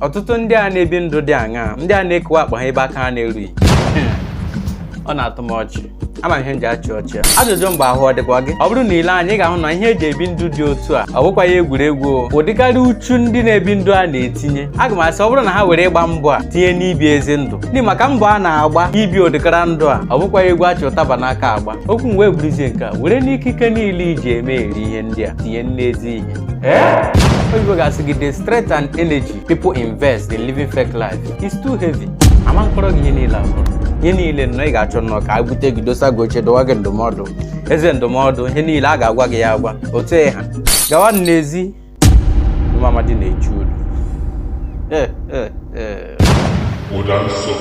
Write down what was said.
Ọtụtụ ndị a na-ebi ndụ dị aṅaa, ndị a na-ekowe akpa ha ebe aka ha na-erughị, ọ na-atụ m ọchị. Ama m ihe m ji achị ọchị a. Ajụjụ m bụ, ahụ ọ dịkwa gị? Ọ bụrụ na ile anya, ị ga-ahụ na ihe eji ebi ndụ dị otu a, ọ bụkwa ya egwuregwu o. Ụdịkarị uchu ndị na-ebi ndụ a na-etinye, aga m asị, ọ bụrụ na ha were ịgba mbọ a tinye n'ibi ezi ndụ, ndị maka mbọ a na-agba ibi ụdịkara ndụ a, ọ bụkwa egwu achị ụtaba n'aka agba. Okwu m wee buruzie nke a, were n'ikike niile iji eme eri ihe ndị a tinye n'ezi ihe. Ee, oyibo ga-asị gị, "The strength and energy people invest in living fake life is too heavy." Ama mkpọrọ gị ihe niile abụrụ ihe niile nnọọ ị ga-achọ nnọọ ka a bute gị, dosa gị oche, dọwa gị ndụmọdụ, eze ndụmọdụ. Ihe niile a ga-agwa gị ya agwa otu ha gawa n'ezi. Amadi na-echu ulu. Ee, ee, ee. Ụda nsọ.